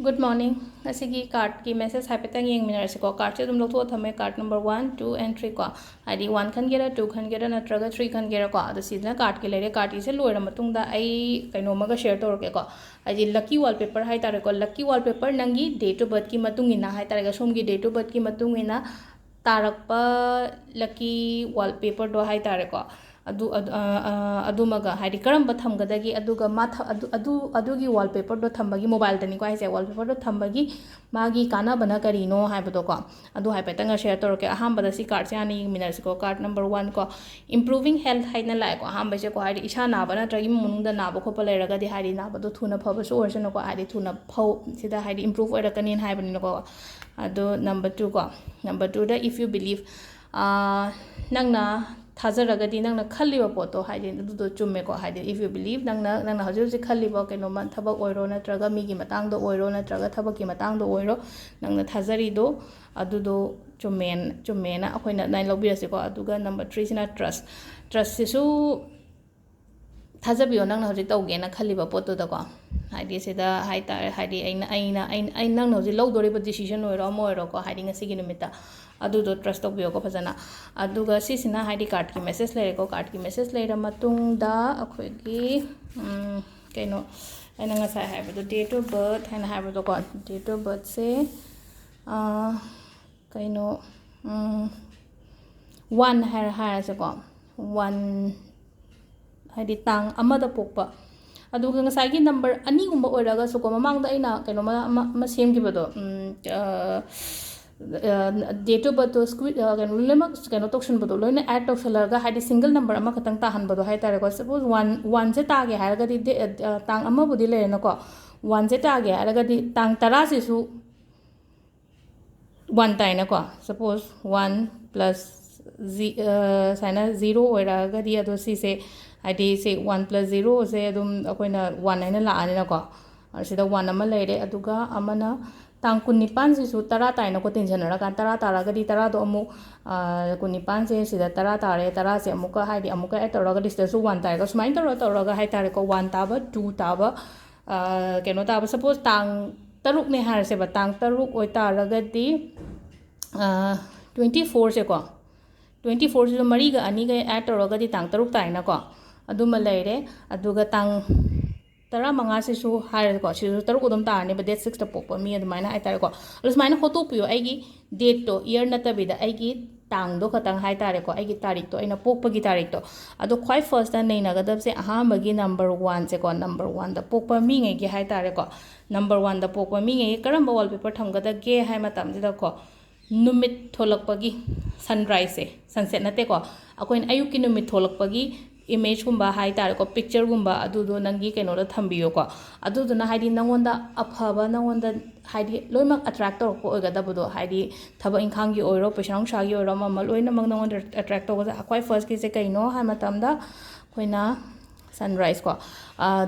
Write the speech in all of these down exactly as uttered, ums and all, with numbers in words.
Good morning. ꯉꯁꯤꯒꯤ cardꯀꯤ message ꯍꯥꯏꯐꯦꯠꯇꯪ ꯌꯦꯡꯃꯤꯟꯅꯔꯁꯤꯀꯣ꯫ Cardꯁꯦ ꯑꯗꯨꯝ ꯂꯧꯊꯣꯛꯑ ꯊꯝꯃꯦ, card number one, two and three ꯀꯣ꯫ ꯍꯥꯏꯗꯤ one ꯈꯟꯒꯦꯔꯥ, two ꯈꯟꯒꯦꯔꯥ, ꯅꯠꯇ꯭ꯔꯒ three ꯈꯟꯒꯦꯔꯥꯀꯣ꯫ ꯑꯗꯣ ꯁꯤꯗꯅ cardꯀꯤ ꯂꯩꯔꯦ꯫ Cardꯀꯤꯁꯦ ꯂꯣꯏꯔ ꯃꯇꯨꯡꯗ ꯑꯩ ꯀꯩꯅꯣꯝꯃꯒ share ꯇꯧꯔꯛꯀꯦꯀꯣ꯫ ꯍꯥꯏꯗꯤ lucky wallpaper ꯍꯥꯏꯇꯥꯔꯦꯀꯣ꯫ Lucky wallpaper ꯅꯪꯒꯤ date of birthꯀꯤ ꯃꯇꯨꯡ ꯏꯟꯅ ꯍꯥꯏꯇꯥꯔꯦꯀꯣ, ꯁꯣꯝꯒꯤ date of birthꯀꯤ ꯃꯇꯨꯡ ꯏꯟꯅ ꯇꯥꯔꯛꯄ lucky wallpaperꯗꯣ ꯍꯥꯏꯇꯥꯔꯦꯀꯣ꯫ ꯑꯗꯨ, ꯑꯗꯨ, ꯑ, ꯑ, ꯑꯗꯨꯃꯒ ꯍꯥꯏꯗꯤ ꯀꯔꯝꯕ ꯊꯝꯒꯗꯒꯦ, ꯑꯗꯨꯒ ꯃꯥ ꯊ-, ꯑꯗꯨ, ꯑꯗꯨ, ꯑꯗꯨꯒꯤ wallpaperꯗꯣ ꯊꯝꯕꯒꯤ, mobileꯗꯅꯤꯀꯣ ꯍꯥꯏꯁꯦ, wallpaperꯗꯣ ꯊꯝꯕꯒꯤ ꯃꯥꯒꯤ ꯀꯥꯟꯅꯕꯅ ꯀꯔꯤꯅꯣ ꯍꯥꯏꯕꯗꯣꯀꯣ꯫ ꯑꯗꯨ ꯍꯥꯏꯐꯦꯠꯇꯪꯒ share ꯇꯧꯔꯛꯀꯦ꯫ ꯑꯍꯥꯟꯕꯗ ꯁꯤ cardꯁꯦ ꯍꯥꯟꯅ ꯌꯦꯡꯃꯤꯟꯅꯔꯁꯤꯀꯣ꯫ Card number one ꯀꯣ, improving health ꯍꯥꯏꯅ ꯂꯥꯛꯑꯦꯀꯣ꯫ ꯑꯍꯥꯟꯕꯁꯦꯀꯣ, ꯍꯥꯏꯗꯤ ꯏꯁꯥ ꯅꯥꯕ ꯅꯠꯇ꯭ꯔꯒ ꯏꯃꯨꯡ ꯃꯅꯨꯡꯗ ꯅꯥꯕ ꯈꯣꯠꯄ ꯂꯩꯔꯒꯗꯤ, ꯍꯥꯏꯗꯤ ꯅꯥꯕꯗꯣ ꯊꯨꯅ ꯐꯕꯁꯨ ꯑꯣꯏꯔꯁꯅꯨꯀꯣ, ꯍꯥꯏꯗꯤ ꯊꯨꯅ ꯐꯧ ꯁꯤꯗ ꯍꯥꯏꯗꯤ improve ꯑꯣꯏꯔꯛꯀꯅꯤꯅ ꯍꯥꯏꯕꯅꯤꯅꯀꯣ꯫ ꯑꯗꯣ number two ꯀꯣ, number twoꯗ, if you believe, ꯑꯥ, ꯅꯪꯅ ꯊꯥꯖꯔꯒꯗꯤ, ꯅꯪꯅ ꯈꯜꯂꯤꯕ ꯄꯣꯠꯇꯣ, ꯍꯥꯏꯗꯤ ꯑꯗꯨꯗꯣ ꯆꯨꯝꯃꯦꯀꯣ꯫ ꯍꯥꯏꯗꯤ if you believe, ꯅꯪꯅ, ꯅꯪꯅ ꯍꯧꯖꯤꯛ ꯍꯧꯖꯤꯛ ꯈꯜꯂꯤꯕ ꯀꯩꯅꯣꯝꯃ, ꯊꯕꯛ ꯑꯣꯏꯔꯣ, ꯅꯠꯇ꯭ꯔꯒ ꯃꯤꯒꯤ ꯃꯇꯥꯡꯗ ꯑꯣꯏꯔꯣ, ꯅꯠꯇ꯭ꯔꯒ ꯊꯕꯛꯀꯤ ꯃꯇꯥꯡꯗ ꯑꯣꯏꯔꯣ, ꯅꯪꯅ ꯊꯥꯖꯔꯤꯗꯣ ꯑꯗꯨꯗꯣ ꯆꯨꯝꯃꯦꯅ, ꯆꯨꯝꯃꯦꯅ ꯑꯩꯈꯣꯏꯅ ꯑꯗꯨꯃꯥꯏꯅ ꯂꯧꯕꯤꯔꯁꯤꯀꯣ꯫ ꯑꯗꯨꯒ number threeꯁꯤꯅ trust꯫ Trustꯁꯤꯁꯨ ꯊꯥꯖꯕꯤꯌꯣ, ꯅꯪꯅ ꯍꯧꯖꯤꯛ ꯇꯧꯒꯦꯅ ꯈꯜꯂꯤꯕ ꯄꯣꯠꯇꯨꯗꯀꯣ꯫ ꯍꯥꯏꯗꯤ ꯁꯤꯗ ꯍꯥꯏꯇꯥꯔꯦ, ꯍꯥꯏꯗꯤ ꯑꯩꯅ, ꯑꯩꯅ, ꯑꯩꯅ, ꯑꯩ, ꯅꯪꯅ ꯍꯧꯖꯤꯛ ꯂꯧꯗꯣꯔꯤꯕ decision ꯑꯣꯏꯔꯣ, ꯑꯃ ꯑꯣꯏꯔꯣꯀꯣ, ꯍꯥꯏꯗꯤ ꯉꯁꯤꯒꯤ ꯅꯨꯃꯤꯠꯇ, ꯑꯗꯨꯗꯣ trust ꯇꯧꯕꯤꯌꯣꯀꯣ ꯐꯖꯅ꯫ ꯑꯗꯨꯒ ꯁꯤꯁꯤꯅ ꯍꯥꯏꯗꯤ cardꯀꯤ message ꯂꯩꯔꯦꯀꯣ꯫ Cardꯀꯤ message ꯂꯩꯔ ꯃꯇꯨꯡꯗ ꯑꯩꯈꯣꯏꯒꯤ, ꯎꯝ, ꯀꯩꯅꯣ, ꯑꯩꯅ ꯉꯁꯥꯏ ꯍꯥꯏꯕꯗꯣ, date of birth ꯍꯥꯏꯅ ꯍꯥꯏꯕꯗꯣꯀꯣ, date of birthꯁꯦ, ꯑꯥ, ꯀꯩꯅꯣ, ꯎꯝ, one ꯍꯥꯏꯔ, ꯍꯥꯏꯔꯁꯦꯀꯣ꯫ One ꯍꯥꯏꯗꯤ ꯇꯥꯡ ꯑꯃꯗ ꯄꯣꯛꯄ꯫ ꯑꯗꯨꯒ ꯉꯁꯥꯏꯒꯤ number ꯑꯅꯤꯒꯨꯝꯕ ꯑꯣꯏꯔꯒꯁꯨꯀꯣ, ꯃꯃꯥꯡꯗ ꯑꯩꯅ ꯀꯩꯅꯣꯃ ꯑꯃ, ꯑꯃ ꯁꯦꯝꯈꯤꯕꯗꯣ, ꯎꯝ, ꯑ, ꯑ, date of birthꯇꯣ squid, ꯑ, ꯀꯩꯅꯣ, ꯂꯣꯏꯅꯃꯛ ꯀꯩꯅꯣ ꯇꯧꯁꯟꯕꯗꯣ, ꯂꯣꯏꯅ add ꯇꯧꯁꯜꯂꯒ, ꯍꯥꯏꯗꯤ single number ꯑꯃꯈꯛꯇꯪ ꯇꯥꯍꯟꯕꯗꯣ ꯍꯥꯏꯇꯥꯔꯦꯀꯣ꯫ Suppose one, oneꯁꯦ ꯇꯥꯒꯦ ꯍꯥꯏꯔꯒꯗꯤ, ꯗꯦ-, ꯑ, ꯇꯥꯡ ꯑꯃꯕꯨꯗꯤ ꯂꯩꯔꯦꯅꯀꯣ, oneꯁꯦ ꯇꯥꯒꯦ ꯍꯥꯏꯔꯒꯗꯤ ꯇꯥꯡ ꯇꯔꯥꯁꯤꯁꯨ one ꯇꯥꯏꯅꯀꯣ꯫ Suppose one plus zi-, ꯑ, ꯁꯨꯃꯥꯏꯅ zero ꯑꯣꯏꯔꯛꯑꯒꯗꯤ, ꯑꯗꯣ ꯁꯤꯁꯦ, ꯍꯥꯏꯗꯤ ꯁꯤ one plus zeroꯁꯦ ꯑꯗꯨꯝ ꯑꯩꯈꯣꯏꯅ one ꯍꯥꯏꯅ ꯂꯥꯛꯑꯅꯤꯅꯀꯣ꯫ ꯑ, ꯁꯤꯗ one ꯑꯃ ꯂꯩꯔꯦ, ꯑꯗꯨꯒ ꯑꯃꯅ ꯇꯥꯡ ꯀꯨꯟꯅꯤꯄꯥꯟꯁꯤꯁꯨ ꯇꯔꯥ ꯇꯥꯏꯅꯀꯣ, ꯇꯤꯟꯁꯤꯟꯅꯔꯀꯥꯟ ꯇꯔꯥ ꯇꯥꯔꯒꯗꯤ ꯇꯔꯥꯗꯣ ꯑꯃꯨꯛ, ꯑ, ꯀꯨꯟꯅꯤꯄꯥꯟꯁꯦ ꯁꯤꯗ ꯇꯔꯥ ꯇꯥꯔꯦ, ꯇꯔꯥꯁꯦ ꯑꯃꯨꯛꯀ, ꯍꯥꯏꯗꯤ ꯑꯃꯨꯛꯀ add ꯇꯧꯔꯒꯗꯤ ꯁꯤꯗꯁꯨ one ꯇꯥꯔꯒ, ꯁꯨꯃꯥꯏꯅ ꯇꯧꯔ ꯇꯧꯔꯒ ꯍꯥꯏꯇꯥꯔꯦꯀꯣ, one ꯇꯥꯕ, two ꯇꯥꯕ, ꯑ, ꯀꯩꯅꯣ ꯇꯥꯕ, suppose ꯇꯥꯡ ꯇꯔꯨꯛꯅꯦ ꯍꯥꯏꯔꯁꯦꯕ, ꯇꯥꯡ ꯇꯔꯨꯛ ꯑꯣꯏꯇꯥꯔꯒꯗꯤ, ꯇ꯭ꯋꯦꯟꯇꯤ ꯐꯣꯔꯁꯦꯀꯣ, ꯇ꯭ꯋꯦꯟꯇꯤ ꯐꯣꯔꯁꯤꯁꯨ ꯃꯔꯤꯒ ꯑꯅꯤꯒ add ꯇꯧꯔꯒꯗꯤ ꯇꯥꯡ ꯇꯔꯨꯛ ꯇꯥꯏꯅꯀꯣ꯫ ꯑꯗꯨꯃ ꯂꯩꯔꯦ꯫ ꯑꯗꯨꯒ ꯇꯥꯡ ꯇꯔꯥꯃꯉꯥꯁꯤꯁꯨ ꯍꯥꯏꯔꯦꯀꯣ, ꯁꯤꯁꯨ ꯇꯔꯨꯛ ꯑꯗꯨꯝ ꯇꯥꯔꯅꯦꯕ, date sixꯇ ꯄꯣꯛꯄ ꯃꯤ ꯑꯗꯨꯃꯥꯏꯅ ꯍꯥꯏꯇꯥꯔꯦꯀꯣ꯫ ꯑꯗꯣ ꯁꯨꯃꯥꯏꯅ ꯍꯣꯠꯇꯣꯛꯄꯤꯌꯣ, ꯑꯩꯒꯤ dateꯇꯣ, year ꯅꯠꯇꯕꯤꯗ ꯑꯩꯒꯤ ꯇꯥꯡꯗꯣ ꯈꯛꯇꯪ ꯍꯥꯏꯇꯥꯔꯦꯀꯣ, ꯑꯩꯒꯤ ꯇꯥꯔꯤꯛꯇꯣ, ꯑꯩꯅ ꯄꯣꯛꯄꯒꯤ ꯇꯥꯔꯤꯛꯇꯣ꯫ ꯑꯗꯣ ꯈ꯭ꯋꯥꯏ firstꯇ ꯅꯩꯅꯒꯗꯕꯁꯦ ꯑꯍꯥꯟꯕꯒꯤ number oneꯁꯦꯀꯣ, number oneꯗ ꯄꯣꯛꯄ ꯃꯤꯉꯩꯒꯤ ꯍꯥꯏꯇꯥꯔꯦꯀꯣ, number oneꯗ ꯄꯣꯛꯄ ꯃꯤꯉꯩꯒꯤ ꯀꯔꯝꯕ wallpaper ꯊꯝꯒꯗꯒꯦ ꯍꯥꯏ ꯃꯇꯝꯁꯤꯗꯀꯣ, ꯅꯨꯃꯤꯠ ꯊꯣꯛꯂꯛꯄꯒꯤ, sunriseꯁꯦ, sunset ꯅꯠꯇꯦꯀꯣ, ꯑꯩꯈꯣꯏꯅ ꯑꯌꯨꯛꯀꯤ ꯅꯨꯃꯤꯠ ꯊꯣꯛꯂꯛꯄꯒꯤ imageꯀꯨꯝꯕ ꯍꯥꯏꯇꯥꯔꯦꯀꯣ, pictureꯒꯨꯝꯕ, ꯑꯗꯨꯗꯣ ꯅꯪꯒꯤ ꯀꯩꯅꯣꯗ ꯊꯝꯕꯤꯌꯣꯀꯣ꯫ ꯑꯗꯨꯗꯨꯅ ꯍꯥꯏꯗꯤ ꯅꯪꯉꯣꯟꯗ ꯑꯐꯕ, ꯅꯪꯉꯣꯟꯗ ꯍꯥꯏꯗꯤ ꯂꯣꯏꯅꯃꯛ attract ꯇꯧꯔꯛꯄ ꯑꯣꯏꯒꯗꯕꯗꯣ, ꯍꯥꯏꯗꯤ ꯊꯕꯛ ꯏꯪꯈꯥꯡꯒꯤ ꯑꯣꯏꯔꯣ, ꯄꯩꯁꯥ ꯅꯨꯡꯁꯥꯒꯤ ꯑꯣꯏꯔꯣ, ꯑꯃ ꯑꯃ ꯂꯣꯏꯅꯃꯛ ꯅꯪꯉꯣꯟꯗ attract ꯇꯧꯒꯗꯕ ꯈ꯭ꯋꯥꯏ firstꯀꯤꯁꯦ ꯀꯩꯅꯣ ꯍꯥꯏ ꯃꯇꯝꯗ, ꯑꯩꯈꯣꯏꯅ sunriseꯀꯣ,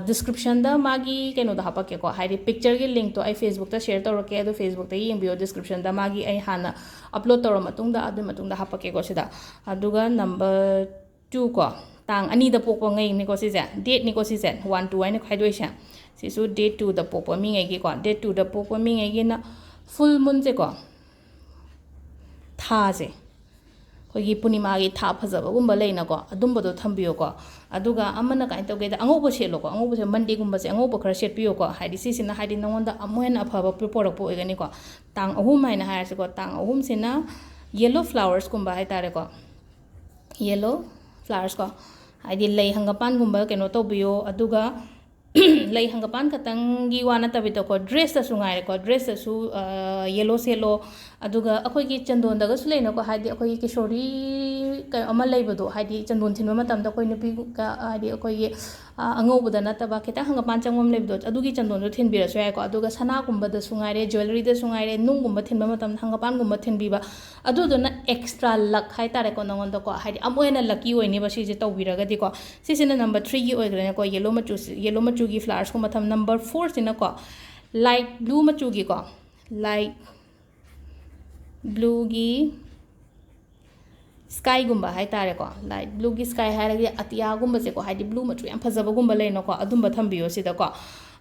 descriptionꯗ ꯃꯥꯒꯤ ꯀꯩꯅꯣꯗꯣ ꯍꯥꯄꯛꯀꯦꯀꯣ, ꯍꯥꯏꯗꯤ pictureꯒꯤ linkꯇꯣ ꯑꯩ Facebookꯇ share ꯇꯧꯔꯛꯀꯦ, ꯑꯗꯣ Facebookꯇ ꯌꯦꯡꯕꯤꯌꯣ, descriptionꯗ ꯃꯥꯒꯤ ꯑꯩ ꯍꯥꯟꯅ upload ꯇꯧꯔ ꯃꯇꯨꯡꯗ, ꯑꯗꯨꯒꯤ ꯃꯇꯨꯡꯗ ꯍꯥꯄꯛꯀꯦꯀꯣ ꯁꯤꯗ꯫ ꯑꯗꯨꯒ number twoꯀꯣ, ꯇꯥꯡ ꯑꯅꯤꯗ ꯄꯣꯛꯄ ꯉꯩꯅꯤꯀꯣ ꯁꯤꯁꯦ, dateꯅꯤꯀꯣ ꯁꯤꯁꯦ, one two ꯍꯥꯏꯅ ꯈꯥꯏꯗꯣꯛꯏꯁꯦ꯫ ꯁꯤꯁꯨ date twoꯗ ꯄꯣꯛꯄ ꯃꯤꯉꯩꯒꯤꯀꯣ, date twoꯗ ꯄꯣꯛꯄ ꯃꯤꯉꯩꯒꯤꯅ full moonꯁꯦꯀꯣ, ꯊꯥꯁꯦ, ꯑꯩꯈꯣꯏꯒꯤ ꯄꯨꯔꯅꯤꯃꯥꯒꯤ ꯊꯥ ꯐꯖꯕꯒꯨꯝꯕ ꯂꯩꯅꯀꯣ, ꯑꯗꯨꯝꯕꯗꯣ ꯊꯝꯕꯤꯌꯨꯀꯣ꯫ ꯑꯗꯨꯒ ꯑꯃꯅ ꯀꯃꯥꯏꯅ ꯇꯧꯒꯦꯗ, ꯑꯉꯧꯕ ꯁꯦꯠꯂꯣꯀꯣ, ꯑꯉꯧꯕꯁꯦ, Mondayꯒꯨꯝꯕꯁꯦ ꯑꯉꯧꯕ ꯈꯔ ꯁꯦꯠꯄꯤꯌꯨꯀꯣ, ꯍꯥꯏꯗꯤ ꯁꯤꯁꯤꯅ ꯍꯥꯏꯗꯤ ꯅꯉꯣꯟꯗ ꯑꯃꯨꯛ ꯍꯦꯟꯅ ꯑꯐꯕ ꯄꯨꯔꯛꯄ ꯑꯣꯏꯒꯅꯤꯀꯣ꯫ ꯇꯥꯡ ꯑꯍꯨꯝ ꯍꯥꯏꯅ ꯍꯥꯏꯔꯁꯤꯀꯣ, ꯇꯥꯡ ꯑꯍꯨꯝꯁꯤꯅ yellow flowersꯀꯨꯝꯕ ꯍꯥꯏꯇꯥꯔꯦꯀꯣ, yellow flowersꯀꯣ, ꯍꯥꯏꯗꯤ ꯂꯩ ꯍꯪꯒꯄꯥꯟꯒꯨꯝꯕ ꯀꯩꯅꯣ ꯇꯧꯕꯤꯌꯣ꯫ ꯑꯗꯨꯒ ꯂꯩ ꯍꯪꯒꯄꯥꯟ ꯈꯛꯇꯪꯒꯤ ꯋꯥ ꯅꯠꯇꯕꯤꯗꯀꯣ, dressꯇꯁꯨ ꯉꯥꯏꯔꯦꯀꯣ, dressꯇꯁꯨ yellow ꯁꯦꯠꯂꯣ꯫ ꯑꯗꯨꯒ ꯑꯩꯈꯣꯏꯒꯤ ꯆꯟꯗꯣꯟꯗꯒꯁꯨ ꯂꯩꯅꯀꯣ, ꯍꯥꯏꯗꯤ ꯑꯩꯈꯣꯏꯒꯤ ꯀꯤꯁꯣꯔꯤ ꯀ-, ꯑꯃ ꯂꯩꯕꯗꯣ, ꯍꯥꯏꯗꯤ ꯆꯟꯗꯣꯟ ꯊꯤꯟꯕ ꯃꯇꯝꯗ ꯑꯩꯈꯣꯏ ꯅꯨꯄꯤ ꯀ-, ꯍꯥꯏꯗꯤ ꯑꯩꯈꯣꯏꯒꯤ, ꯑ, ꯑꯉꯧꯕꯗ ꯅꯠꯇꯕ ꯈꯤꯇꯪ ꯍꯪꯒꯄꯥꯟ ꯆꯪꯕ ꯑꯃ ꯂꯩꯕꯗꯣ, ꯑꯗꯨꯒꯤ ꯆꯟꯗꯣꯟꯗꯣ ꯊꯤꯟꯕꯤꯔꯁꯨ ꯌꯥꯏꯀꯣ꯫ ꯑꯗꯨꯒ ꯁꯅꯥꯒꯨꯝꯕꯗꯁꯨ ꯉꯥꯏꯔꯦ, jewelleryꯗꯁꯨ ꯉꯥꯏꯔꯦ, ꯅꯨꯡꯒꯨꯝꯕ ꯊꯤꯟꯕ ꯃꯇꯝꯗ ꯍꯪꯒꯄꯥꯟꯒꯨꯝꯕ ꯊꯤꯟꯕꯤꯕ, ꯑꯗꯨꯗꯨꯅ extra luck ꯍꯥꯏꯇꯥꯔꯦꯀꯣ ꯅꯉꯣꯟꯗꯀꯣ, ꯍꯥꯏꯗꯤ ꯑꯃꯨꯛ ꯍꯦꯟꯅ lucky ꯑꯣꯏꯅꯦꯕ ꯁꯤꯁꯦ ꯇꯧꯕꯤꯔꯒꯗꯤꯀꯣ꯫ ꯁꯤꯁꯤꯅ number threeꯒꯤ ꯑꯣꯏꯈ꯭ꯔꯦꯅꯀꯣ, yellow ꯃꯆꯨꯁꯤ, yellow ꯃꯆꯨꯒꯤ flowersꯀꯨꯝꯕ ꯊꯝ-, number fourꯁꯤꯅꯀꯣ, light blue ꯃꯆꯨꯒꯤꯀꯣ, light blueꯒꯤ skyꯒꯨꯝꯕ ꯍꯥꯏꯇꯥꯔꯦꯀꯣ, light blueꯒꯤ sky ꯍꯥꯏꯔꯒꯗꯤ ꯑꯇꯤꯌꯥꯒꯨꯝꯕꯁꯦꯀꯣ, ꯍꯥꯏꯗꯤ blue ꯃꯆꯨ ꯌꯥꯝ ꯐꯖꯕꯒꯨꯝꯕ ꯂꯩꯅꯀꯣ, ꯑꯗꯨꯝꯕ ꯊꯝꯕꯤꯌꯣ ꯁꯤꯗꯀꯣ꯫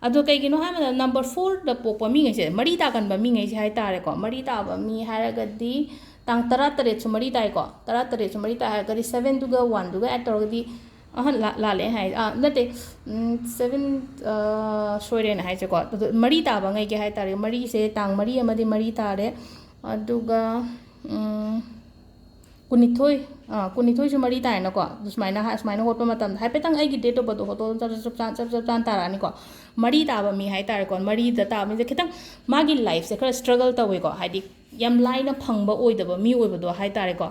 ꯑꯗꯣ ꯀꯩꯒꯤꯅꯣ ꯍꯥꯏꯕꯗ number fourꯗ ꯄꯣꯛꯄ ꯃꯤꯉꯩꯁꯦ, ꯃꯔꯤ ꯇꯥꯒꯟꯕ ꯃꯤꯉꯩꯁꯦ ꯍꯥꯏꯇꯥꯔꯦꯀꯣ, ꯃꯔꯤ ꯇꯥꯕ ꯃꯤ ꯍꯥꯏꯔꯒꯗꯤ ꯇꯥꯡ ꯇꯔꯥꯇꯔꯦꯠꯁꯨ ꯃꯔꯤ ꯇꯥꯏꯀꯣ, ꯇꯔꯥꯇꯔꯦꯠꯁꯨ ꯃꯔꯤ ꯇꯥꯏ ꯍꯥꯏꯔꯒꯗꯤ sevenꯗꯨꯒ oneꯗꯨꯒ add ꯇꯧꯔꯒꯗꯤ, ꯑꯍ, ꯂꯥ-, ꯂꯥꯜꯂꯦ ꯍꯥꯏ, ꯑꯥ, ꯅꯠꯇꯦ, seven, ꯁꯣꯏꯔꯦꯅ ꯍꯥꯏꯁꯦꯀꯣ꯫ ꯑꯗꯣ ꯃꯔꯤ ꯇꯥꯕ ꯉꯩꯒꯤ ꯍꯥꯏꯇꯥꯔꯦ, ꯃꯔꯤꯁꯦ ꯇꯥꯡ ꯃꯔꯤ ꯑꯃꯗꯤ ꯃꯔꯤ ꯇꯥꯔꯦ, ꯑꯗꯨꯒ, ꯎꯝ, ꯀꯨꯟꯅꯤꯊꯣꯏ, ꯑꯥ, ꯀꯨꯟꯅꯤꯊꯣꯏꯁꯨ ꯃꯔꯤ ꯇꯥꯏꯅꯀꯣ꯫ ꯑꯗꯨ ꯁꯨꯃꯥꯏꯅ ꯍꯥꯏ-, ꯁꯨꯃꯥꯏꯅ ꯍꯣꯠꯄ ꯃꯇꯝꯗ ꯍꯥꯏꯐꯦꯠꯇꯪ ꯑꯩꯒꯤ date of birthꯗꯣ ꯍꯣꯠꯇꯣꯛꯑ ꯆꯞ ꯆꯞ ꯆꯥ-, ꯆꯞ ꯆꯞ ꯆꯥꯅ ꯇꯥꯔꯛꯑꯅꯤꯀꯣ꯫ ꯃꯔꯤ ꯇꯥꯕ ꯃꯤ ꯍꯥꯏꯇꯥꯔꯦꯀꯣ, ꯃꯔꯤꯗ ꯇꯥꯕ ꯃꯤꯁꯦ ꯈꯤꯇꯪ ꯃꯥꯒꯤ lifeꯁꯦ ꯈꯔ struggle ꯇꯧꯋꯦꯀꯣ, ꯍꯥꯏꯗꯤ ꯌꯥꯝ ꯂꯥꯏꯅ ꯐꯪꯕ ꯑꯣꯏꯗꯕ ꯃꯤ ꯑꯣꯏꯕꯗꯣ ꯍꯥꯏꯇꯥꯔꯦꯀꯣ꯫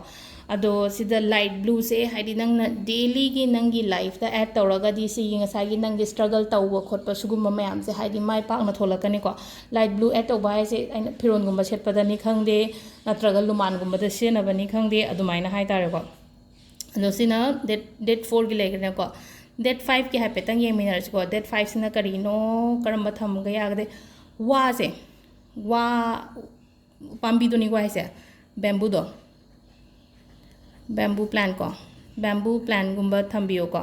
ꯑꯗꯣ ꯁꯤꯗ light blueꯁꯦ, ꯍꯥꯏꯗꯤ ꯅꯪꯅ dailyꯒꯤ ꯅꯪꯒꯤ lifeꯇ add ꯇꯧꯔꯒꯗꯤ ꯁꯤꯒꯤ ꯉꯁꯥꯏꯒꯤ ꯅꯪꯒꯤ struggle ꯇꯧꯕ ꯈꯣꯠꯄ ꯁꯤꯒꯨꯝꯕ ꯃꯌꯥꯝꯁꯦ ꯍꯥꯏꯗꯤ ꯃꯥꯏ ꯄꯥꯛꯅ ꯊꯣꯛꯂꯛꯀꯅꯤꯀꯣ꯫ Light blue add ꯇꯧꯕ ꯍꯥꯏꯁꯦ ꯑꯩꯅ ꯐꯤꯔꯣꯟꯒꯨꯝꯕ ꯁꯦꯠꯄꯗꯅꯤ ꯈꯪꯗꯦ, ꯅꯠꯇ꯭ꯔꯒ ꯂꯨꯃꯥꯟꯒꯨꯝꯕꯗ ꯁꯤꯖꯤꯟꯅꯕꯅꯤ ꯈꯪꯗꯦ, ꯑꯗꯨꯃꯥꯏꯅ ꯍꯥꯏꯇꯥꯔꯦꯀꯣ꯫ ꯑꯗꯣ ꯁꯤꯅ date, date fourꯒꯤ ꯂꯩꯈ꯭ꯔꯦꯀꯣ꯫ Date fiveꯀꯤ ꯍꯥꯏꯐꯦꯠꯇꯪ ꯌꯦꯡꯃꯤꯟꯅꯔꯁꯤꯀꯣ꯫ Date fiveꯁꯤꯅ ꯀꯔꯤꯅꯣ, ꯀꯔꯝꯕ ꯊꯝꯕ ꯌꯥꯒꯗꯦ? ꯋꯥꯁꯦ, ꯋꯥ ꯄꯥꯝꯕꯤꯗꯨꯅꯤꯀꯣ ꯍꯥꯏꯁꯦ, bambooꯗꯣ, bamboo plantꯀꯣ, bamboo plantꯒꯨꯝꯕ ꯊꯝꯕꯤꯌꯨꯀꯣ꯫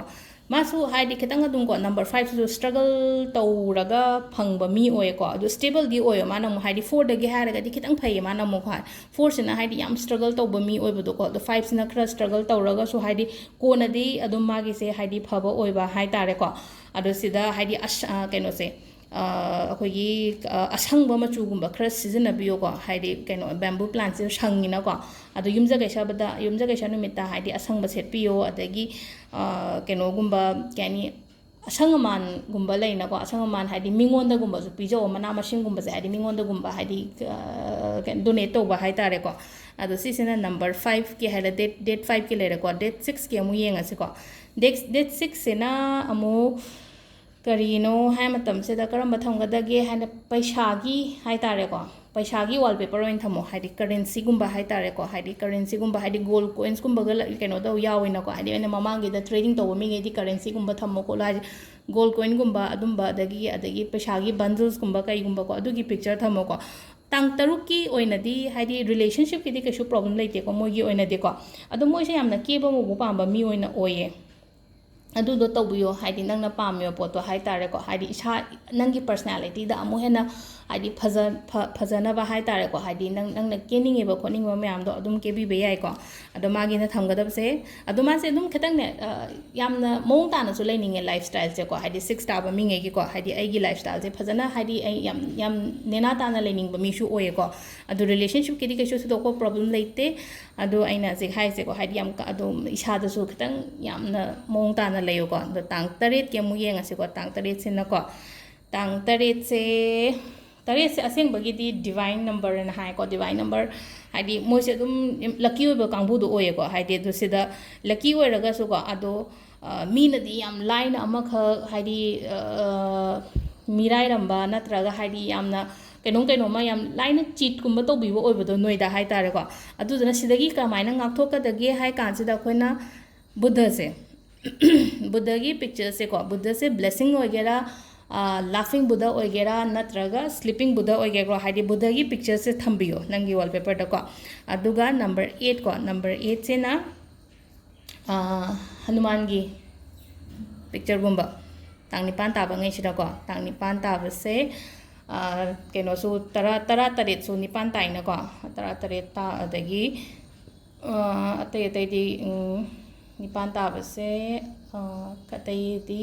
ꯃꯥꯁꯨ ꯍꯥꯏꯗꯤ ꯈꯤꯇꯪ ꯑꯗꯨꯝꯀꯣ, number fiveꯁꯤꯁꯨ struggle ꯇꯧꯔꯒ ꯐꯪꯕ ꯃꯤ ꯑꯣꯏꯌꯦꯀꯣ꯫ ꯑꯗꯨ stableꯗꯤ ꯑꯣꯏꯌꯦ ꯃꯥꯅ ꯑꯃꯨꯛ, ꯍꯥꯏꯗꯤ fourꯗꯒꯤ ꯍꯥꯏꯔꯒꯗꯤ ꯈꯤꯇꯪ ꯐꯩꯌꯦ ꯃꯥꯅ ꯑꯃꯨꯛ, ꯍꯣꯏ꯫ Fourꯁꯤꯅ ꯍꯥꯏꯗꯤ ꯌꯥꯝ struggle ꯇꯧꯕ ꯃꯤ ꯑꯣꯏꯕꯗꯣꯀꯣ꯫ ꯑꯗꯣ fiveꯁꯤꯅ ꯈꯔ struggle ꯇꯧꯔꯒꯁꯨ ꯍꯥꯏꯗꯤ ꯀꯣꯟꯅꯗꯤ ꯑꯗꯨꯝ ꯃꯥꯒꯤꯁꯦ ꯍꯥꯏꯗꯤ ꯐꯕ ꯑꯣꯏꯕ ꯍꯥꯏꯇꯥꯔꯦꯀꯣ꯫ ꯑꯗꯣ ꯁꯤꯗ ꯍꯥꯏꯗꯤ ꯑꯁ-, ꯑ, ꯀꯩꯅꯣꯁꯦ, ꯑ, ꯑꯩꯈꯣꯏꯒꯤ, ꯑ, ꯑꯁꯪꯕ ꯃꯆꯨꯒꯨꯝꯕ ꯈꯔ ꯁꯤꯖꯤꯟꯅꯕꯤꯌꯣꯀꯣ꯫ ꯍꯥꯏꯗꯤ ꯀꯩꯅꯣ, bamboo plantꯁꯦ ꯁꯪꯉꯤꯅꯀꯣ꯫ ꯑꯗꯣ ꯌꯨꯝꯖꯀꯩꯁꯥꯕꯗ, ꯌꯨꯝꯖꯀꯩꯁꯥ ꯅꯨꯃꯤꯠꯇ ꯍꯥꯏꯗꯤ ꯑꯁꯪꯕ ꯁꯦꯠꯄꯤꯌꯣ, ꯑꯗꯒꯤ, ꯑ, ꯀꯩꯅꯣꯒꯨꯝꯕ, ꯀꯩ ꯍꯥꯏꯅꯤ, ꯑꯁꯪ ꯑꯃꯥꯟꯒꯨꯝꯕ ꯂꯩꯅꯀꯣ, ꯑꯁꯪ ꯑꯃꯥꯟ ꯍꯥꯏꯗꯤ ꯃꯤꯉꯣꯟꯗꯒꯨꯝꯕꯁꯨ ꯄꯤꯖꯧ, ꯃꯅꯥ ꯃꯁꯤꯡꯒꯨꯝꯕꯁꯦ ꯍꯥꯏꯗꯤ ꯃꯤꯉꯣꯟꯗꯒꯨꯝꯕ ꯍꯥꯏꯗꯤ, ꯑ, ꯀꯩꯅꯣ, donate ꯇꯧꯕ ꯍꯥꯏꯇꯥꯔꯦꯀꯣ꯫ ꯑꯗꯣ ꯁꯤꯁꯤꯅ number fiveꯀꯤ ꯍꯥꯏꯔ, date, date fiveꯀꯤ ꯂꯩꯔꯦꯀꯣ꯫ Date sixꯀꯤ ꯑꯃꯨꯛ ꯌꯦꯡꯉꯁꯤꯀꯣ꯫ Date, date sixꯁꯤꯅ ꯑꯃꯨꯛ ꯀꯔꯤꯅꯣ ꯍꯥꯏ ꯃꯇꯝꯁꯤꯗ ꯀꯔꯝꯕ ꯊꯝꯒꯗꯒꯦ ꯍꯥꯏꯅ ꯄꯩꯁꯥꯒꯤ ꯍꯥꯏꯇꯥꯔꯦꯀꯣ, ꯄꯩꯁꯥꯒꯤ wallpaper ꯑꯣꯏꯅ ꯊꯝꯃꯣ꯫ ꯍꯥꯏꯗꯤ currencyꯒꯨꯝꯕ ꯍꯥꯏꯇꯥꯔꯦꯀꯣ, ꯍꯥꯏꯗꯤ currencyꯒꯨꯝꯕ ꯍꯥꯏꯗꯤ gold coinsꯀꯨꯝꯕꯒ ꯂ-, ꯀꯩꯅꯣ ꯇꯧ ꯌꯥꯎꯋꯤꯅꯀꯣ꯫ ꯍꯥꯏꯗꯤ ꯑꯩꯅ ꯃꯃꯥꯡꯒꯤꯗ trading ꯇꯧꯕ ꯃꯤꯉꯩꯗꯤ currencyꯒꯨꯝꯕ ꯊꯝꯃꯣ ꯈꯣꯠꯂꯣ ꯍꯥꯏꯁꯦ, gold coinsꯒꯨꯝꯕ ꯑꯗꯨꯝꯕ, ꯑꯗꯒꯤ, ꯑꯗꯒꯤ ꯄꯩꯁꯥꯒꯤ bundlesꯀꯨꯝꯕ ꯀꯩꯒꯨꯝꯕꯀꯣ, ꯑꯗꯨꯒꯤ picture ꯊꯝꯃꯣꯀꯣ꯫ ꯇꯥꯡ ꯇꯔꯨꯛꯀꯤ ꯑꯣꯏꯅꯗꯤ ꯍꯥꯏꯗꯤ relationshipꯀꯤꯗꯤ ꯀꯩꯁꯨ problem ꯂꯩꯇꯦꯀꯣ ꯃꯣꯏꯒꯤ ꯑꯣꯏꯅꯗꯤꯀꯣ꯫ ꯑꯗꯣ ꯃꯣꯏꯁꯦ ꯌꯥꯝꯅ ꯀꯦꯕ ꯃꯧꯕ ꯄꯥꯝꯕ ꯃꯤ ꯑꯣꯏꯅ ꯑꯣꯏꯌꯦ꯫ ꯑꯗꯨꯗꯣ ꯇꯧꯕꯤꯌꯣ, ꯍꯥꯏꯗꯤ ꯅꯪꯅ ꯄꯥꯝꯃꯤꯕ ꯄꯣꯠꯇꯣ ꯍꯥꯏ ꯇꯥꯔꯦꯀꯣ, ꯍꯥꯏꯗꯤ ꯏꯁꯥ, ꯅꯪꯒꯤ personalityꯗ ꯑꯃꯨꯛ ꯍꯦꯟꯅ ꯍꯥꯏꯗꯤ ꯐꯖ-, ꯐ-, ꯐꯖꯅꯕ ꯍꯥꯏ ꯇꯥꯔꯦꯀꯣ, ꯍꯥꯏꯗꯤ ꯅꯪ, ꯅꯪꯅ ꯀꯦꯅꯤꯡꯉꯤꯕ ꯈꯣꯠꯅꯤꯡꯕ ꯃꯌꯥꯝꯗꯣ ꯑꯗꯨꯝ ꯀꯦꯕꯤꯕ ꯌꯥꯏꯀꯣ꯫ ꯑꯗꯣ ꯃꯥꯒꯤꯅ ꯊꯝꯒꯗꯕꯁꯦ, ꯑꯗꯣ ꯃꯥꯁꯦ ꯑꯗꯨꯝ ꯈꯤꯇꯪꯅꯦ, ꯑ, ꯌꯥꯝꯅ ꯃꯑꯣꯡ ꯇꯥꯅꯁꯨ ꯂꯩꯅꯤꯡꯉꯦ life styleꯁꯦꯀꯣ, ꯍꯥꯏꯗꯤ six ꯇꯥꯕ ꯃꯤꯉꯩꯒꯤꯀꯣ, ꯍꯥꯏꯗꯤ ꯑꯩꯒꯤ life styleꯁꯦ ꯐꯖꯅ, ꯍꯥꯏꯗꯤ ꯑꯩ ꯌꯥꯝ, ꯌꯥꯝ ꯅꯦꯅꯥ ꯇꯥꯅ ꯂꯩꯅꯤꯡꯕ ꯃꯤꯁꯨ ꯑꯣꯏꯌꯦꯀꯣ꯫ ꯑꯗꯣ relationshipꯀꯤꯗꯤ ꯀꯩꯁꯨ ꯊꯣꯏꯗꯣꯛꯄ problem ꯂꯩꯇꯦ꯫ ꯑꯗꯣ ꯑꯩꯅ ꯍꯧꯖꯤꯛ ꯍꯥꯏꯔꯤꯁꯦꯀꯣ, ꯍꯥꯏꯗꯤ ꯌꯥꯝ ꯀ-, ꯑꯗꯨꯝ ꯏꯁꯥꯗꯁꯨ ꯈꯤꯇꯪ ꯌꯥꯝꯅ ꯃꯑꯣꯡ ꯇꯥꯅ ꯂꯩꯌꯨꯀꯣ꯫ ꯑꯗꯣ ꯇꯥꯡ ꯇꯔꯦꯠꯀꯤ ꯑꯃꯨꯛ ꯌꯦꯡꯉꯁꯤꯀꯣ, ꯇꯥꯡ ꯇꯔꯦꯠꯁꯤꯅꯀꯣ, ꯇꯥꯡ ꯇꯔꯦꯠꯁꯦ, ꯇꯔꯦꯠꯁꯦ ꯑꯁꯦꯡꯕꯒꯤꯗꯤ divine numberꯅ ꯍꯥꯏꯀꯣ, divine number ꯍꯥꯏꯗꯤ ꯃꯣꯏꯁꯦ ꯑꯗꯨꯝ lucky ꯑꯣꯏꯕ ꯀꯥꯡꯕꯨꯗꯣ ꯑꯣꯏꯌꯦꯀꯣ, ꯍꯥꯏꯗꯤ ꯑꯗꯨ ꯁꯤꯗ lucky ꯑꯣꯏꯔꯒꯁꯨꯀꯣ, ꯑꯗꯣ, ꯑ, ꯃꯤꯅꯗꯤ ꯌꯥꯝ ꯂꯥꯏꯅ ꯑꯃꯈꯛ ꯍꯥꯏꯗꯤ, ꯑ, ꯃꯤꯔꯥꯏꯔꯝꯕ ꯅꯠꯇ꯭ꯔꯒ ꯍꯥꯏꯗꯤ ꯌꯥꯝꯅ ꯀꯩꯅꯣꯝ ꯀꯩꯅꯣꯝꯃ ꯌꯥꯝ ꯂꯥꯏꯅ cheatꯀꯨꯝꯕ ꯇꯧꯕꯤꯕ ꯑꯣꯏꯕꯗꯣ ꯅꯣꯏꯗ ꯍꯥꯏ ꯇꯥꯔꯦꯀꯣ꯫ ꯑꯗꯨꯗꯨꯅ ꯁꯤꯗꯒꯤ ꯀꯃꯥꯏꯅ ꯉꯥꯛꯊꯣꯛꯀꯗꯒꯦ ꯍꯥꯏ ꯀꯥꯟꯁꯤꯗ ꯑꯩꯈꯣꯏꯅ ꯕꯨꯙꯁꯦ, ꯕꯨꯙꯒꯤ pictureꯁꯦꯀꯣ, ꯕꯨꯙꯁꯦ blessing ꯑꯣꯏꯒꯦꯔꯥ, ꯂꯥꯐꯤꯡ ꯕꯨꯙ ꯑꯣꯏꯒꯦꯔꯥ, ꯅꯠꯇ꯭ꯔꯒ sleeping ꯕꯨꯙ ꯑꯣꯏꯒꯦꯔꯥ, ꯍꯥꯏꯗꯤ ꯕꯨꯙꯒꯤ pictureꯁꯦ ꯊꯝꯕꯤꯌꯣ ꯅꯪꯒꯤ wallpaperꯗꯀꯣ꯫ ꯑꯗꯨꯒ number eight ꯀꯣ, number eightꯁꯤꯅ, ꯑꯥ, ꯍꯅꯨꯃꯥꯟꯒꯤ pictureꯒꯨꯝꯕ, ꯇꯥꯡ ꯅꯤꯄꯥꯟ ꯇꯥꯕꯉꯩꯁꯤꯗꯀꯣ, ꯇꯥꯡ ꯅꯤꯄꯥꯟ ꯇꯥꯕꯁꯦ, ꯑꯥ, ꯀꯩꯅꯣꯁꯨ ꯇꯔꯥ, ꯇꯔꯥ ꯇꯔꯦꯠꯁꯨ ꯅꯤꯄꯥꯟ ꯇꯥꯏꯅꯀꯣ, ꯇꯔꯥ ꯇꯔꯦꯠ ꯇꯥ-, ꯑꯗꯒꯤ, ꯑꯥ, ꯑꯇꯩ ꯑꯇꯩꯗꯤ, ꯎꯝ, ꯅꯤꯄꯥꯟ ꯇꯥꯕꯁꯦ, ꯑꯥ, ꯑꯇꯩꯗꯤ,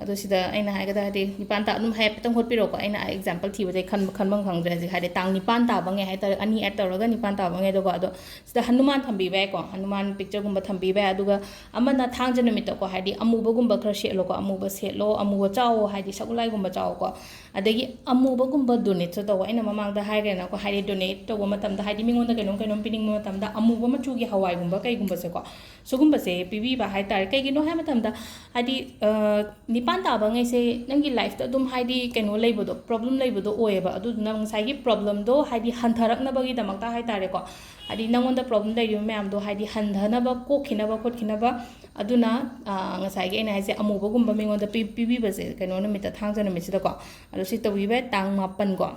ꯑꯗꯣ ꯁꯤꯗ ꯑꯩꯅ ꯍꯥꯏꯒꯗ꯭ꯔꯥ, ꯍꯥꯏꯗꯤ ꯅꯤꯄꯥꯟ ꯇꯥ-, ꯑꯗꯨꯝ ꯍꯥꯏꯐꯦꯠꯇꯪ ꯍꯣꯠꯄꯤꯔꯣꯀꯣ, ꯑꯩꯅ example ꯊꯤꯕꯗꯩ ꯈꯟ-, ꯈꯟꯐꯝ ꯈꯪꯗ꯭ꯔꯦ ꯍꯧꯖꯤꯛ, ꯍꯥꯏꯗꯤ ꯇꯥꯡ ꯅꯤꯄꯥꯟ ꯇꯥꯕꯉꯩ ꯍꯥꯏꯇꯥꯔꯦ, ꯑꯅꯤ add ꯇꯧꯔꯒ ꯅꯤꯄꯥꯟ ꯇꯥꯕꯉꯩꯗꯀꯣ꯫ ꯑꯗꯣ ꯁꯤꯗ ꯍꯅꯨꯃꯥꯟ ꯊꯝꯕꯤꯕ ꯌꯥꯏꯀꯣ, ꯍꯅꯨꯃꯥꯟ pictureꯒꯨꯝꯕ ꯊꯝꯕꯤꯕ ꯌꯥꯏ꯫ ꯑꯗꯨꯒ ꯑꯃꯅ ꯊꯥꯡꯖ ꯅꯨꯃꯤꯠꯇꯀꯣ, ꯍꯥꯏꯗꯤ ꯑꯃꯨꯕꯒꯨꯝꯕ ꯈꯔ ꯁꯦꯠꯂꯣꯀꯣ, ꯑꯃꯨꯕ ꯁꯦꯠꯂꯣ, ꯑꯃꯨꯕ ꯆꯥꯎꯋꯣ, ꯍꯥꯏꯗꯤ ꯁꯒꯣꯜꯂꯥꯏꯒꯨꯝꯕ ꯆꯥꯎꯋꯣꯀꯣ꯫ ꯑꯗꯒꯤ ꯑꯃꯨꯕꯒꯨꯝꯕ donate ꯁꯨ ꯇꯧꯕ, ꯑꯩꯅ ꯃꯃꯥꯡꯗ ꯍꯥꯏꯈ꯭ꯔꯦꯅꯀꯣ, ꯍꯥꯏꯗꯤ donate ꯇꯧꯕ ꯃꯇꯝꯗ, ꯍꯥꯏꯗꯤ ꯃꯤꯉꯣꯟꯗ ꯀꯩꯅꯣꯝ ꯀꯩꯅꯣꯝ ꯄꯤꯅꯤꯡꯕ ꯃꯇꯝꯗ ꯑꯃꯨꯕ ꯃꯆꯨꯒꯤ ꯍꯋꯥꯏꯒꯨꯝꯕ ꯀꯩꯒꯨꯝꯕꯁꯦꯀꯣ, ꯁꯤꯒꯨꯝꯕꯁꯦ ꯄꯤꯕꯤꯕ ꯍꯥꯏꯇꯥꯔꯦ꯫ ꯀꯩꯒꯤꯅꯣ ꯍꯥꯏꯕ ꯃꯇꯝꯗ, ꯍꯥꯏꯗꯤ, ꯑ, ꯅꯤꯄꯥꯟ ꯇꯥꯕꯉꯩꯁꯦ ꯅꯪꯒꯤ life ꯇ ꯑꯗꯨꯝ, ꯍꯥꯏꯗꯤ, ꯀꯩꯅꯣ ꯂꯩꯕꯗꯣ, problem ꯂꯩꯕꯗꯣ ꯑꯣꯏꯌꯦꯕ꯫ ꯑꯗꯨꯗꯨꯅ ꯉꯁꯥꯏꯒꯤ problem ꯗꯣ, ꯍꯥꯏꯗꯤ, ꯍꯟꯊꯔꯛꯅꯕꯒꯤꯗꯃꯛꯇ ꯍꯥꯏꯇꯥꯔꯦꯀꯣ, ꯍꯥꯏꯗꯤ, ꯅꯪꯉꯣꯟꯗ problem ꯂꯩꯔꯤꯕ ꯃꯌꯥꯝꯗꯣ, ꯍꯥꯏꯗꯤ, ꯍꯟꯊꯅꯕ, ꯀꯣꯛꯈꯤꯅꯕ ꯈꯣꯠꯈꯤꯅꯕ꯫ ꯑꯗꯨꯅ, ꯑ, ꯉꯁꯥꯏꯒꯤ ꯑꯩꯅ ꯍꯥꯏꯁꯦ, ꯑꯃꯨꯕꯒꯨꯝꯕ ꯃꯤꯉꯣꯟꯗ ꯄꯤ-, ꯄꯤꯕꯤꯕꯁꯦ, ꯀꯩꯅꯣ ꯅꯨꯃꯤꯠꯇ, ꯊꯥꯡꯖ ꯅꯨꯃꯤꯠꯁꯤꯗꯀꯣ꯫ ꯑꯗꯣ ꯁꯤ ꯇꯧꯕꯤꯕ ꯌꯥꯏ꯫ ꯇꯥꯡ ꯃꯥꯄꯟ ꯀꯣ꯫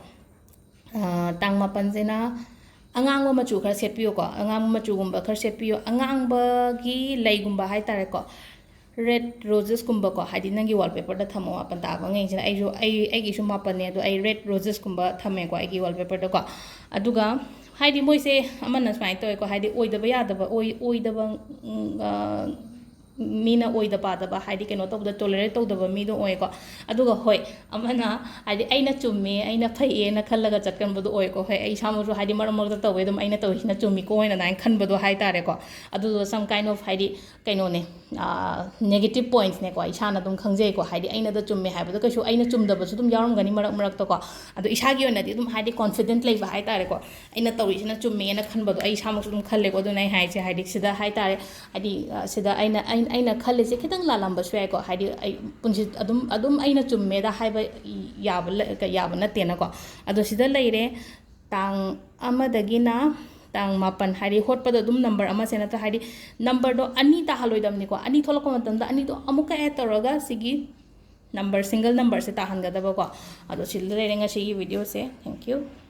ꯑ, ꯇꯥꯡ ꯃꯥꯄꯟꯁꯤꯅ, ꯑꯉꯥꯡꯕ ꯃꯆꯨ ꯈꯔ ꯁꯦꯠꯄꯤꯌꯨꯀꯣ꯫ ꯑꯉꯥꯡꯕ ꯃꯆꯨꯒꯨꯝꯕ ꯈꯔ ꯁꯦꯠꯄꯤꯌꯨ꯫ ꯑꯉꯥꯡꯕꯒꯤ ꯂꯩꯒꯨꯝꯕ ꯍꯥꯏꯇꯥꯔꯦꯀꯣ꯫ Red roses ꯀꯨꯝꯕꯀꯣ, ꯍꯥꯏꯗꯤ ꯅꯪꯒꯤ wallpaperꯗ ꯊꯝꯃꯣ ꯃꯥꯄꯟ ꯇꯥꯕ ꯑꯉꯩꯁꯤꯅ꯫ ꯑꯩꯁꯨ, ꯑꯩ, ꯑꯩꯒꯤꯁꯨ ꯃꯥꯄꯟꯅꯦ, ꯑꯗꯣ ꯑꯩ red roses ꯀꯨꯝꯕ ꯊꯝꯃꯦꯀꯣ ꯑꯩꯒꯤ wallpaperꯗꯀꯣ꯫ ꯑꯗꯨꯒ ꯍꯥꯏꯗꯤ ꯃꯣꯏꯁꯦ ꯑꯃꯅ ꯁꯨꯃꯥꯏꯅ ꯇꯧꯋꯦꯀꯣ, ꯍꯥꯏꯗꯤ ꯑꯣꯏꯗꯕ ꯌꯥꯗꯕ, ꯑꯣꯏ-, ꯑꯣꯏꯗꯕ, ꯎꯝ, ꯑ, ꯃꯤꯅ ꯑꯣꯏꯗ ꯄꯥꯗꯕ, ꯍꯥꯏꯗꯤ ꯀꯩꯅꯣ ꯇꯧꯕꯗ tolerate ꯇꯧꯗꯕ ꯃꯤꯗꯣ ꯑꯣꯏꯀꯣ꯫ ꯑꯗꯨꯒ ꯍꯣꯏ, ꯑꯃꯅ ꯍꯥꯏꯗꯤ ꯑꯩꯅ ꯆꯨꯝꯃꯦ, ꯑꯩꯅ ꯐꯩꯌꯦꯅ ꯈꯜꯂꯒ ꯆꯠꯀꯟꯕꯗꯣ ꯑꯣꯏꯀꯣ꯫ ꯍꯣꯏ, ꯑꯩ ꯏꯁꯥꯃꯛꯁꯨ ꯍꯥꯏꯗꯤ ꯃꯔꯛ ꯃꯔꯛꯇ ꯇꯧꯋꯦ, ꯑꯗꯨꯝ ꯑꯩꯅ ꯇꯧꯔꯤꯁꯤꯅ ꯆꯨꯝꯃꯤꯀꯣ ꯍꯥꯏꯅ ꯑꯗꯨꯃꯥꯏꯅ ꯈꯟꯕꯗꯣ ꯍꯥꯏꯇꯥꯔꯦꯀꯣ꯫ ꯑꯗꯨꯗꯣ some kind of ꯍꯥꯏꯗꯤ ꯀꯩꯅꯣꯅꯦ, negative pointsꯅꯦꯀꯣ, ꯏꯁꯥꯅ ꯑꯗꯨꯝ ꯈꯪꯖꯩꯀꯣ꯫ ꯍꯥꯏꯗꯤ ꯑꯩꯅꯗ ꯆꯨꯝꯃꯦ ꯍꯥꯏꯕꯗꯣ ꯀꯩꯁꯨ ꯑꯩꯅ ꯆꯨꯝꯗꯕꯁꯨ ꯑꯗꯨꯝ ꯌꯥꯎꯔꯝꯒꯅꯤ ꯃꯔꯛ ꯃꯔꯛꯇꯀꯣ꯫ ꯑꯗꯣ ꯏꯁꯥꯒꯤ ꯑꯣꯏꯅꯗꯤ ꯑꯗꯨꯝ ꯍꯥꯏꯗꯤ confident ꯂꯩꯕ ꯍꯥꯏꯇꯥꯔꯦꯀꯣ꯫ ꯑꯩꯅ ꯇꯧꯔꯤꯁꯤꯅ ꯆꯨꯝꯃꯦꯅ ꯈꯟꯕꯗꯣ ꯑꯩ ꯏꯁꯥꯃꯛꯁꯨ ꯑꯗꯨꯝ ꯈꯜꯂꯦꯀꯣ꯫ ꯑꯗꯨꯅ ꯑꯩ ꯍꯥꯏꯁꯦ ꯍꯥꯏꯗꯤ ꯁꯤꯗ ꯍꯥꯏꯇꯥꯔꯦ, ꯍꯥꯏꯗꯤ, ꯑ, ꯁꯤꯗ ꯑꯩꯅ, ꯑꯩꯅ, ꯑꯩꯅ ꯈꯜꯂꯤꯁꯦ ꯈꯤꯇꯪ ꯂꯥꯜꯂꯝꯕꯁꯨ ꯌꯥꯏꯀꯣ꯫ ꯍꯥꯏꯗꯤ ꯑꯩ ꯄꯨꯟꯁꯤ ꯑꯗꯨꯝ, ꯑꯗꯨꯝ ꯑꯩꯅ ꯆꯨꯝꯃꯦꯗ ꯍꯥꯏꯕ ꯌꯥꯕ ꯂ-, ꯌꯥꯕ ꯅꯠꯇꯦꯅꯀꯣ꯫ ꯑꯗꯣ ꯁꯤꯗ ꯂꯩꯔꯦ, ꯇꯥꯡ ꯑꯃꯗꯒꯤꯅ ꯇꯥꯡ ꯃꯥꯄꯟ, ꯍꯥꯏꯗꯤ ꯍꯣꯠꯄꯗ ꯑꯗꯨꯝ number ꯑꯃꯁꯦ ꯅꯠꯇ꯭ꯔꯥ, ꯍꯥꯏꯗꯤ numberꯗꯣ ꯑꯅꯤ ꯇꯥꯍꯜꯂꯣꯏꯗꯕꯅꯤꯀꯣ꯫ ꯑꯅꯤ ꯊꯣꯛꯂꯛꯄ ꯃꯇꯝꯗ ꯑꯅꯤꯗꯣ ꯑꯃꯨꯛꯀ add ꯇꯧꯔꯒ ꯁꯤꯒꯤ number, single numberꯁꯦ ꯇꯥꯍꯟꯒꯗꯕꯀꯣ꯫ ꯑꯗꯣ ꯁꯤꯗ ꯂꯩꯔꯦ ꯉꯁꯤꯒꯤ videoꯁꯦ꯫ Thank you꯫